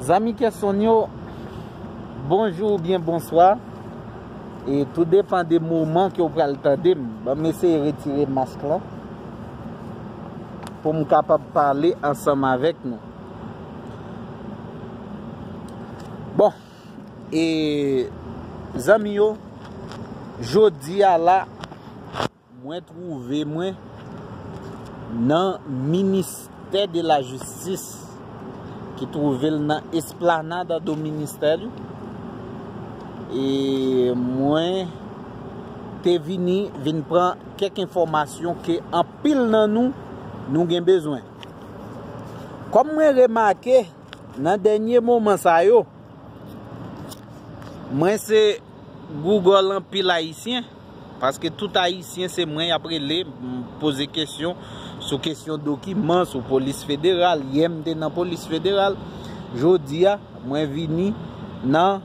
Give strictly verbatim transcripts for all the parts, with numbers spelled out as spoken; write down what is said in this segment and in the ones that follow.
Zanmi Kesonn yo, bonjou oubyen bonswa. E tou depann de moman ke w pral tande m. Ban m eseye retire mask lan pou m kapab pale ansanm avèk nou. Bon, e zanmi yo, jodi a la, mwen twouve mwen nan ministè de la jistis ki twouve l nan Esplanade do Ministério. E mwen te vini, vin pran kèk enfòmasyon ke anpil nan nou, nou gen bezwen. Kòm mwen remake nan dènye moman sa yo, mwen se Google anpil Ayisyen, paske tout Ayisyen se mwen y ap rele, m poze kesyon sou kesyon dokiman, sou polis federal. Yè m te nan polis federal, jodi a, mwen vini nan,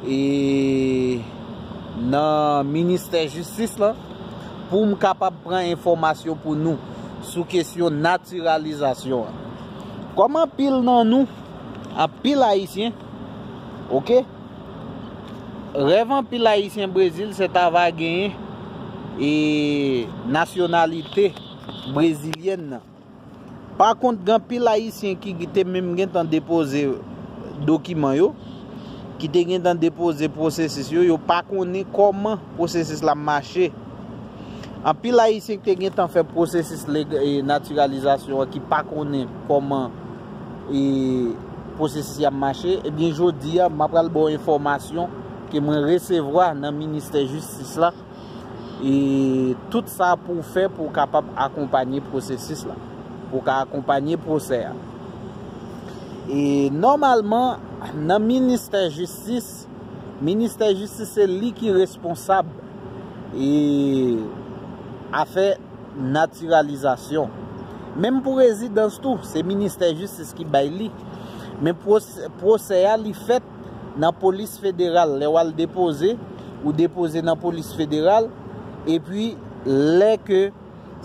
e, nan ministè jistis lan pou m kapab pran enfòmasyon pou nou sou kesyon natiralizasyon an. Kòm anpil nan nou, anpil Ayisyen, oke, rèv anpil Ayisyen Brezil, se ta va genyen, e, nasyonalite brezilyèn nan. Pa kont, gen anpil Ayisyen ki te menm gentan depoze dokiman yo, ki te gentan depoze pwosesis yo, yo pa konnen kòman pwosesis la mache. Anpil Ayisyen ki te gentan fè pwosesis leg-, e, natiralizasyon an, ki pa konnen kòman, e, pwosesis y ap mache, ebyen, jodi a, m ap pral ba w enfòmasyon ke mwen resevwa nan ministè jistis la. E tout sa pou w fè pou w kapab akonpanye pwosesis la, pou w ka akonpanye pwosè a. E nòmalman, nan ministè jistis, ministè jistis se li ki responsab, e, afè natiralizasyon. Menm pou rezidans tou, se ministè jistis ki bay li. Men pwos-, pwosè a, li fèt nan polis federal. Lè w al depoze, ou depoze nan polis federal, epi lè ke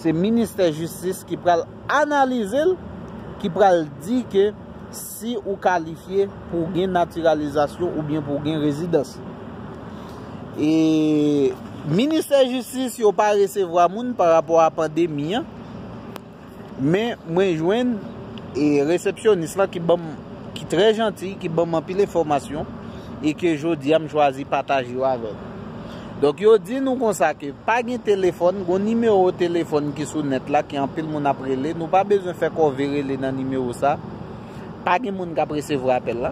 se ministè jistis ki pral analize l, ki pral di ke si ou kalifye pou w gen natiralizasyon oubyen pou w gen rezidans. E ministè jistis yo pa resevwa moun pa rapò a pandemi an. Men mwen jwenn, e, resepsyonis lan ki ban m, ki trè janti, ki ban m anpil enfòmasyon, e ke jodi a m chwazi pataje yo avè nou. Donk, yo di nou konsa ke pa gen telefòn, gon nimewo telefòn ki sou nèt la, ke anpil moun ap rele. Nou pa bezwen fè kòve rele nan nimewo sa. Pa gen moun k ap resevwa apèl la.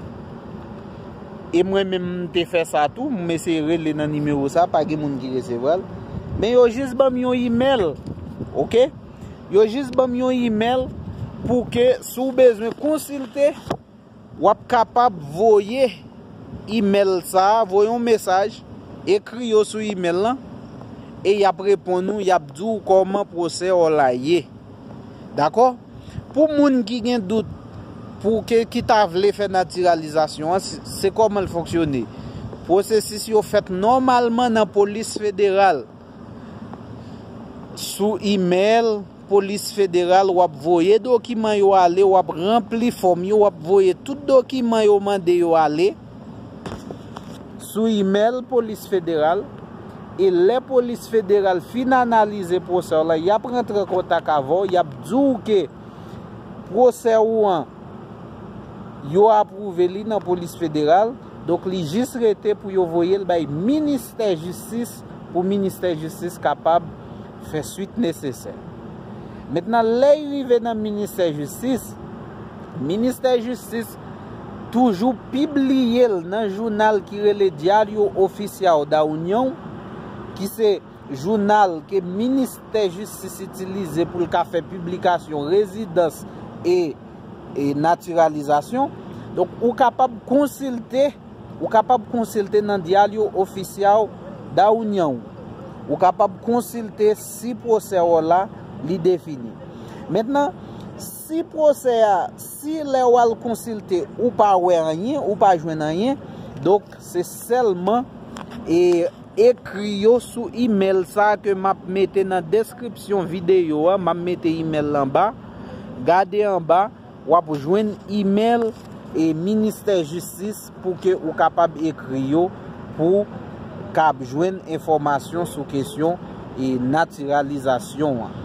E mwen menm, m te fè sa tou, m eseye rele nan nimewo sa, pa gen moun ki resevwa l. Men yo jis ban m yon imèl, oke? Yo jis ban m yon imèl pou ke si w bezwen konsilte, w ap kapab voye imèl sa a, voye yon mesaj, ekri yo sou imèl lan, e y ap reponn ou, y ap di w kòman pwosè w la ye. Dakò? Pou moun ki gen dout, pou ke, ki ta vle fè natiralizasyon an, se, se kòman l fonksyone. Pwosesis yo fèt nòmalman nan polis federal. Sou imèl, polis federal, w ap voye dokiman yo ale, w ap ranpli fòm yo, w ap voye tout dokiman yo mande yo ale sou imèl polis federal. E lè polis federal fin analize pwosè w la, y ap rantre an kontak avè w, y ap di w ke pwosè ou an, yo apwouve li nan polis federal. Donk, li jis rete pou yo voye l bay ministè jistis, pou ministè jistis kapab fè swit nesesè. Mentnan, lè y rive nan ministè jistis, ministè jistis toujou pibliye l nan jounal ki rele Diário Oficial da União, ki se jounal ke ministè jistis itilize pou l ka fè piblikasyon rezidans e, e natiralizasyon. Donk, ou kapab konsilte, ou kapab konsilte nan Diário Oficial da União. Ou kapab konsilte si pwosè w la, li defini. Mentnan, si pwosè a, si lè w al konsilte, ou pa wè anyen, ou pa jwenn anyen, donk, se sèlman, e, ekri yo sou imèl sa ke m ap mete nan deskripsyon videyo a, m ap mete imèl la anba. Gade anba, w ap jwenn imèl e ministè jistis pou ke ou kapab ekri yo pou kab jwenn enfòmasyon sou kesyon e natiralizasyon an.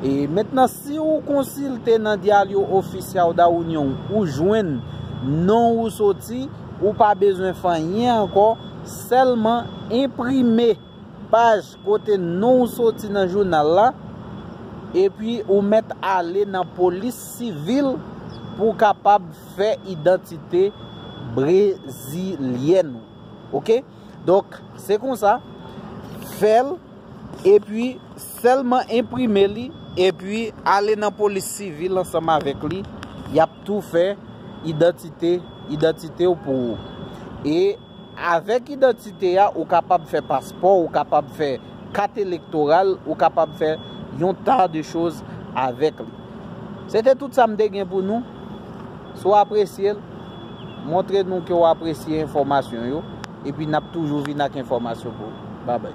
E mentnan, si ou konsilte nan Diário Oficial da União, ou jwenn non ou soti, ou pa bezwen fè anyen ankò, sèlman enprime paj kote non ou soti nan jounal la, epi ou mèt ale nan polis sivil pou w kapab fè idantite brezilyèn ou. Oke? Donk, se konsa, fè l, epi sèlman enprime li, epi ale nan polis sivil ansanm avèk li, y ap tou fè idantite, idantite w pou ou. E avèk idantite a, ou kapab fè paspò, ou kapab fè kat elektoral, ou kapab fè yon ta de choz avèk li. Se te tout sa m te gen pou nou. Si w apresye l, montre nou ke w apresye enfòmasyon yo, epi n ap toujou vin ak enfòmasyon pou ou. Babay.